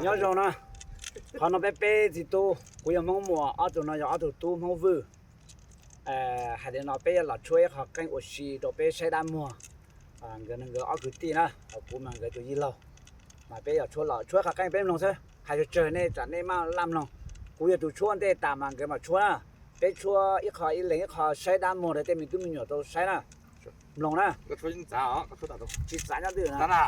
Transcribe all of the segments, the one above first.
Nyob zoo na, qhov no peb peb txiv tub, kuv yog Hmoob Muas, ob tug no yog ob tug tub Hmoob Vwj. Hais tias no peb yuav los tshuab ib qho qeej ua si rau peb saib dab muag. Nkawd no nkawd ob kwv tij na, ho kuv mas nkawd tus yij laug. Mas peb yuav tshuab los tshuab ib qho qeej peb mloog xwb, hais tsawg tsawg nej tsam nej maj laj mloog. Kuv yog tus tshuab ntej tas mas nkawd mam tshuab na. Peb tshuab ib qho ib leeg ib qho saib dab muag rau tej me tub me nyuam tau saib na. Mloog na. Tsis txav nyob twg na.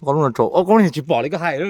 Koj lub no tsaus, koj lub no tsis pom li koj hais.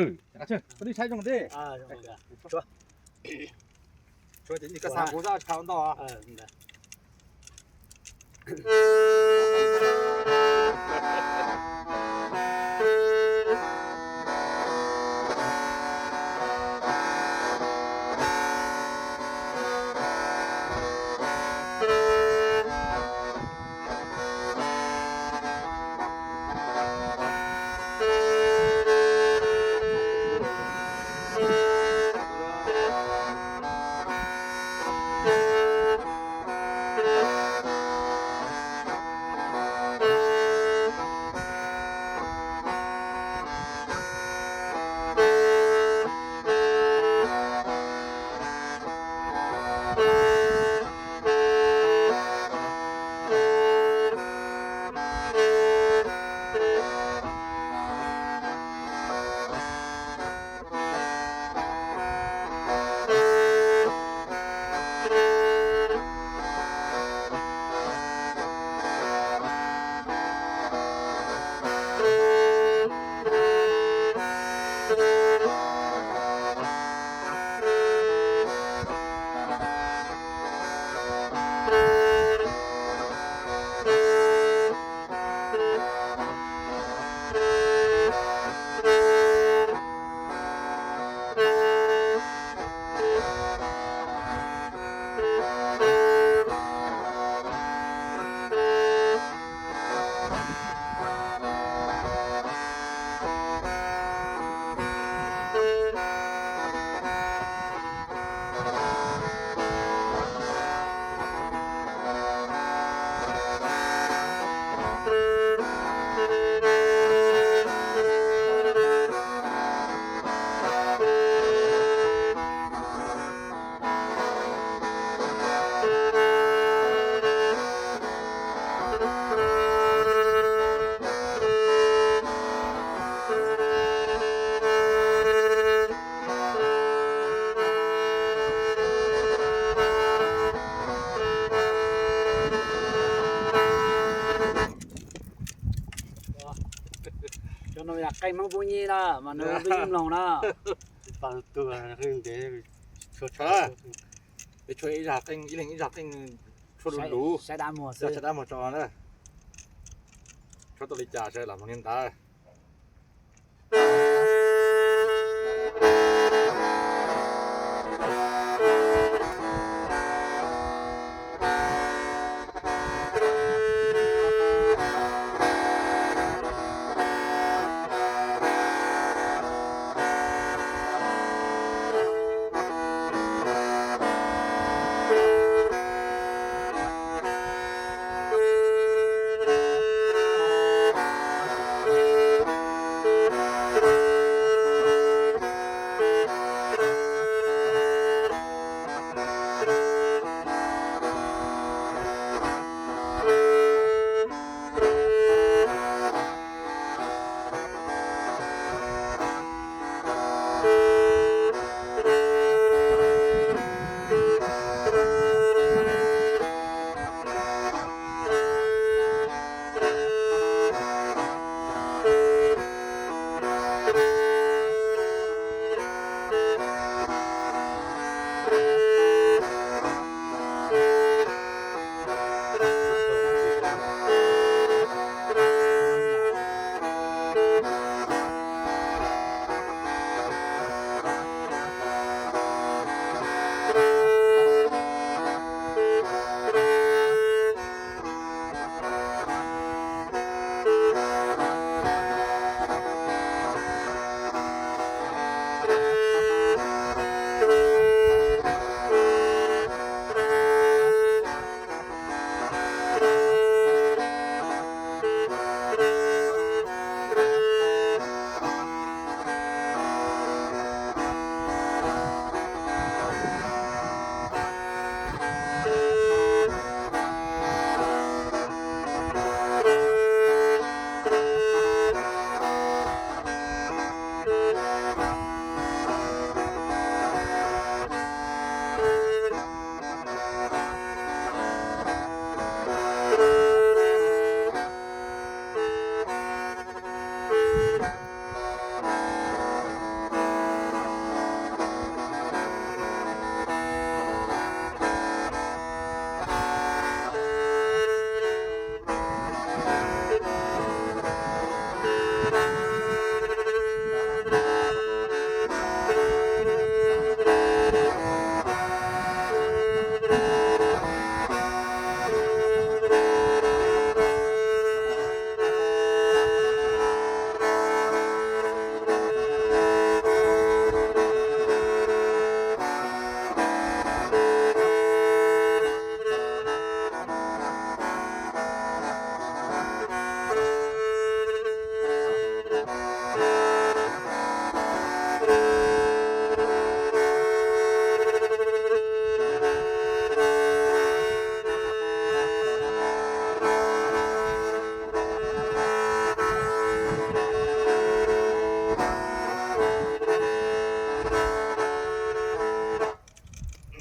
Hmoob pub nyiaj na mas nws pub nyiaj mloog na. Tsis tau tug ntev, tshuav, peb tshuav ib zag qeej, ib leeg ib zag qeej, tshuav luv luv, saib dab muag xwb, saib dab muag tso na. Tshuav tau li cas sawv lam mloog li ntawd.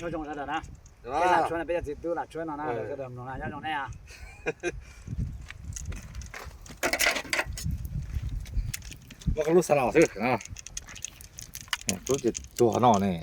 Nyob zoo sawv daws na. Peb lam tshuab no, peb cov txiv tub lam tshuab no na, sawv daws mloog na, nyob zoo nej. Muab koj lub xa los xwb. Lub ces tuag no ne.